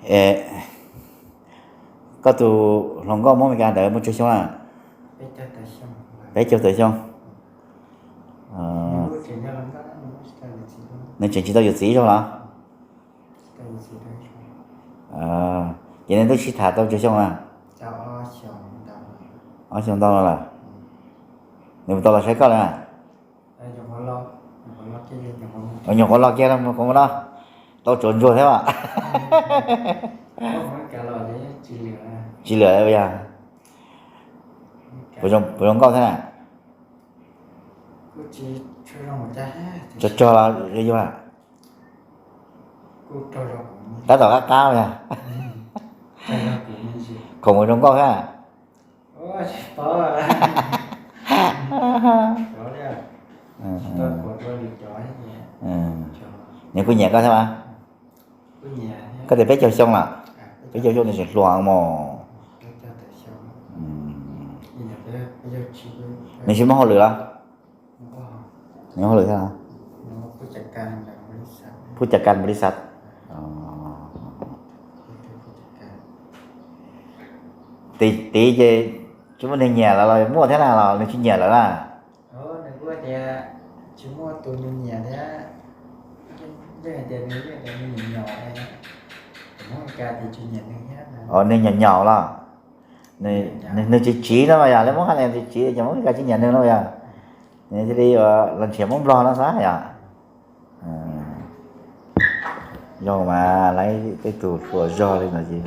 E, koj tus hluas nkauj Hmoob Amelikas ntawd muaj tsawg xyoo na? Peb caug tawm xyoo. Nws tseem tsis tau yuav txiv zog los? Ces nws twb sib tham tau tsawg xyoo na? Ob xyoo ntau no lawm. Nws puas tau los saib koj lawm na? Nyuam qhuav los kiag no, tau tsuav ntsuag thiab as. Tsis lwm yog? Puas zoo nkauj thiab na? Tsog tsog los yuag? Tab tom qab qab yog? Khoom puas zoo nkauj thiab? Nws kuj nyiam koj thiab mas. Koj tias peb caug xyoo lawm, peb caug xyoo nws tseem hluas mos. Nws tsis muaj hauj lwm los? Nws hauj lwm thiab? Phub cav kas npaus lis xav. Tid ces tsis muaj neeg nyiam lawm los muaj thiab na, los nws tsis nyiam lawm na? Os, neeg nyaum nyaum los? Nws tsis tsiv no mas yog, lawv Hmoob hais tias tsis tsiv ces Hmoob Amelikas tsis nyiam nws no yog? Nws thiaj li los nrhiav Hmoob Nplog no xwb yog? Zoo mas, lawv tej tus hluas zog li no ces,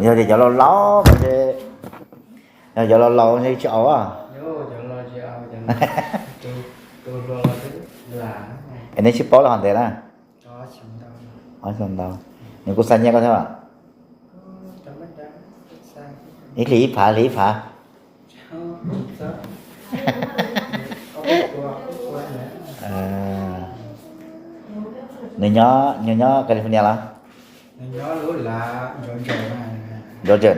yog tias cov laus laus mas, yog cov laus laus ntshe tsis aus. Es neb sib paub los hov ntev na? Ob xyoo ntau. Nws kuj xa nyiaj koj thiab los? Ib hlis ib phav, hlis ib phav. Nws nyob, nws nyob California los? Georgia.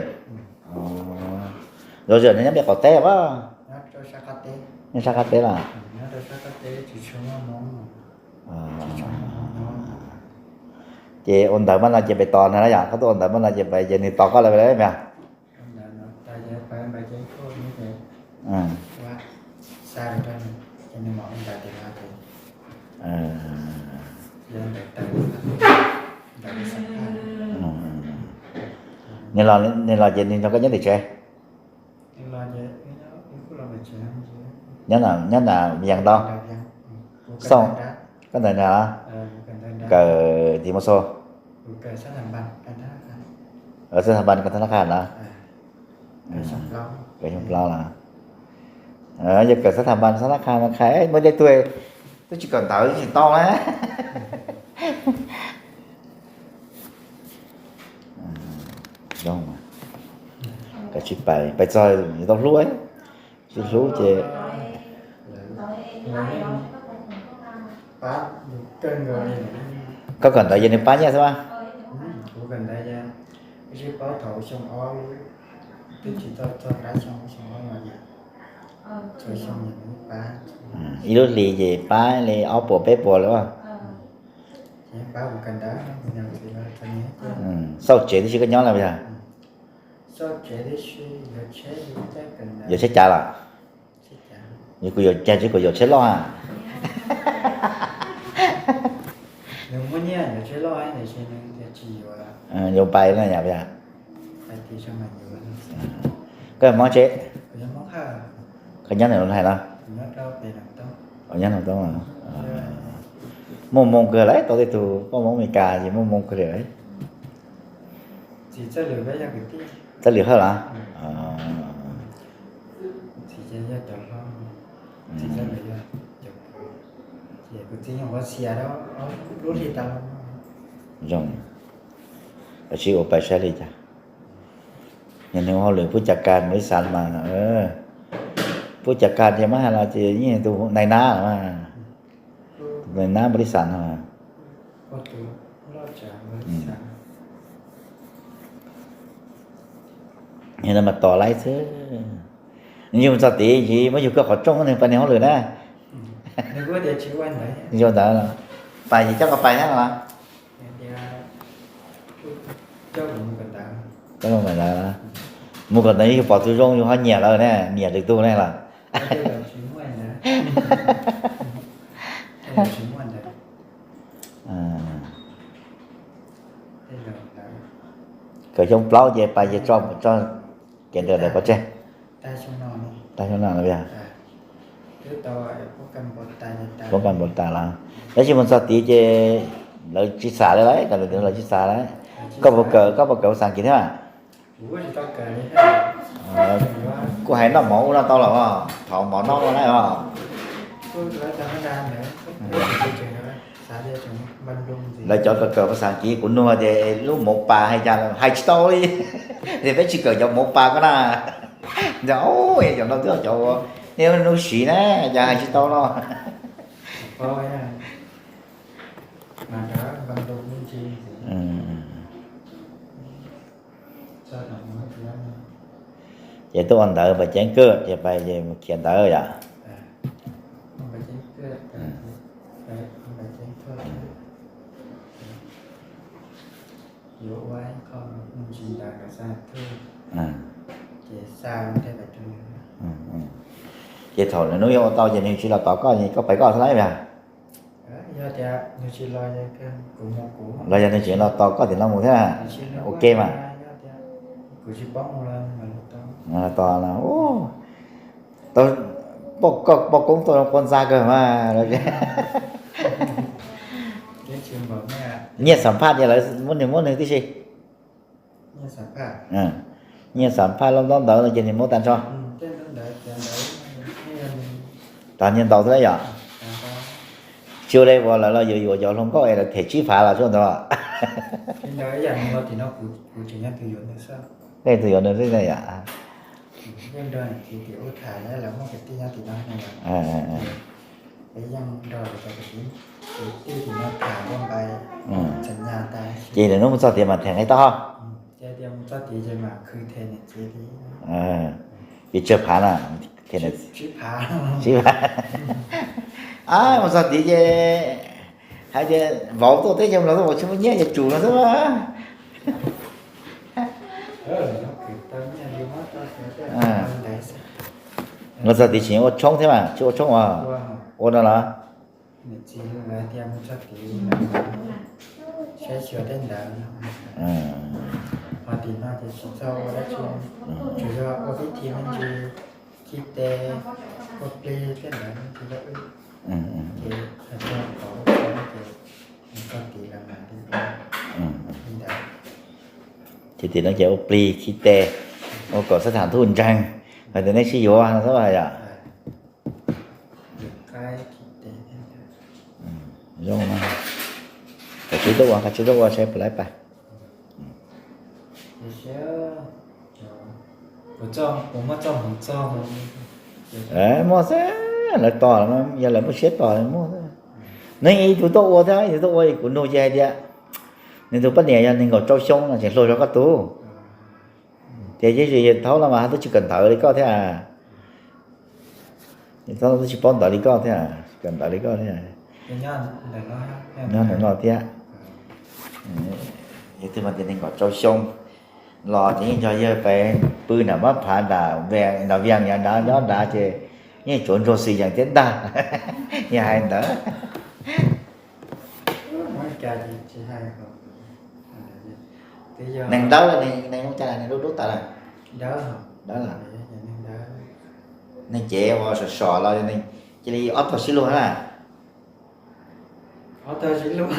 Georgia, nws nyob pem qaum teb as? Nyob sab qab teb los? Ces ua ntawv mas no ces pem tos nws los yom? Koj tuaj ua ntawv mas no ces pem ces nws tos koj lawm los? Nws los, nws los ces nws nrog koj nyob tim tsev? Nyob, nyob nram Vias ntau. Xauj, koj ntawv nram, kawm tim mos xo? Xab thas npas kawm thab nab qha los? Kawm xyoo plaub los? Yog kawm xab thas npas xab nab qha mas qha muaj tej tug twb tsis kawm ntawv tsis tau na. Kawm tsis pais, pais txog yuav tau hlub, tsis hlub ces. Koj kawm ntawv ces nws pab nyiaj xwb mas? Ib lub hlis ces pab li ob puas peb puas lawm. Xauj tsev tib si koj nyob lawm yog? Yuav tsheb cav los? Kuv yuav cav tsis, kuv yuav tsheb loj a. Yuav pais na yom? Koj yog Hmoob tsev? Koj nyob Nais Hais los? Nyob Nais Toob. Muaj hmoo kawg lawm, tau tej tug poj Hmoob Amelikas ces muaj hmoo kawg li. Txawj lwm hawj los? Zoo, koj tsis ua pais saib li cas? Yog nws ua hauj lwm pub cav kas npaus lis xav mas, pub cav kas ces muab hais los ces yeej tus nais nab los mas. Nais nab npaus lis xav no. Yog no mas tos laib xwb. Yug txog tid ces muab yug koj qhov rooj nws pais nws hauj lwm na. Zoo ntawd, pais ces coj koj pais thiab los? Mus kom ntawd, mus kom ntawd yus pom tus zoo yus ho nyiam lawm ne, nyiam lwm tus ne los? Kaum xyoo plaub ces pais ces tso, tso kev ntawd lawm pov tseg. Tag xyoo no los yog? Poob kas npau tas los? Tab sis mus txog tid ces lawv tsis xav li lawm, kom lawv tsis xav lawm. Koj puas kawm, koj puas kawm xas kis thiab? Kuj hais noj mov ua noj tau los os, thov mov noj ua lawm os. Lawv cov kawm kawm phas xas kiv kuv nug tias lub mauv pas hais cas, hais tsis tau li. Tias peb tsis kawm cov mauv pas ko na. Ntawd cov no twb cov ua, nej lub siv na, cas hais tsis tau no. Ces tuaj ua ntawv npawm ceeb kawg ces pais ces mus khiav ntawv yom. Ces thaum nws hnub yuav ua tau ces nws tsis los tos koj, koj pais koj xwb lawm. Los yog nws tseem los tos koj tim no mus thiab? Ua ke mas. Tos, koj poj koob tuaj ua ntxa kawg mas. Nyiaj xam phaj ces lawv muab nws, muab nws tib si. Nyiaj xam phaj lub ntaub ntawv no ces nws muab tag nrho. Tag nyiaj ntau xwb yom. Tsis ua li uas lawv los yuav yuav cov hluas nkauj es lawv them tsib phav los tsuas ntawd. Leej twg yuav nws xwb yom. Ces lawv hnub mus txog tias mas them nqi tau ho. Pes tsawg phav na? Tsib phav. Mus txog tid ces hais tias vauv tuaj teb chaws los tuaj vauv tsis muaj nyiaj ces tsum no xwb. Los txog tid tsis ua tshoob thiab mas, tsis ua tshoob ua, ua no los? Ces tim no ces ua plig khi tes, ua kom xab tham thuj ntseeg, hais tias nej sib yuav no xwb yom. Zoo no, koj tsis tuaj ua, koj tsis tuaj ua saib puas laib pas. Muaj xwb, lawv tos, yog lawv muaj siab tos muaj xwb. Nws ib tug tuaj ua thiab ib tug tuaj ua, kuv nug ces hais tias nws tus poj niam yog nees nkaum rau xyoo no tseem hluas zog koj tug. Ces yeej thaum no mas twb tsis kawm ntawv li koj thiab. Thaum no twb tsis paub ntawv li koj thiab, kawm ntawv li koj thiab. Nyob ntawm no thiab. Yog twg mas tias nees nkaum rau xyoo los ces yeej nrog yawg peb pw nram mab phav nram, nram Vias nyob nrad, nyob nrad ces yeej tsuav ntsuag xis yees thiab ntag. Yog hais ntawd. Neeg dawb, neeg ua cas neeg dub dub tas lawm? Dawb lawm. Neeg cev ua sov sov los cia li ob tog sib luag na. Ob tog sib luag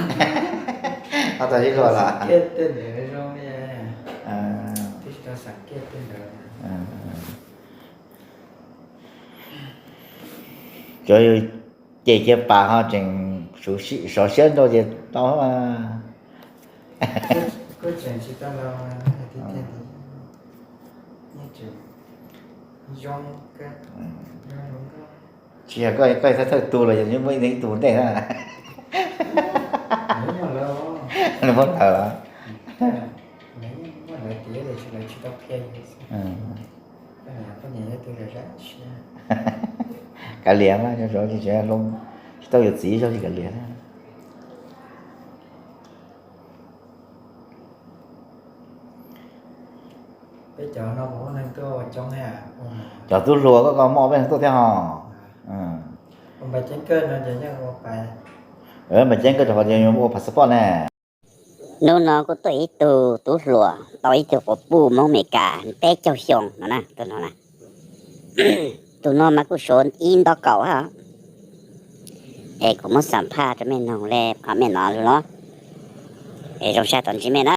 los? Cov yus cem kiag pas ho tseem sov siab nrau ces tau. Tsis yog koj, koj thawj thawj tug los yog muaj ib tug ntej na. Muab lawv los? Kav liam mas, tsis tau yuav txiv zog tsis kav liam. Cov tub hluas koj ko muaj ob peb leeg tuaj thiab ho. Npam Ceeb koj rau qhov tias yuav ua passport ne. Hnub no kuj tuaj ib tug tub hluas tau ib tug quas puj Hmoob Amelikas peb caug xyoo no na, tus no na. Tus no mas kuj suav ib nto kaum. Es kuv muab xam phaj rau mej noog le qhov mej no lug los. Es zoo sab tom ntsib mej na.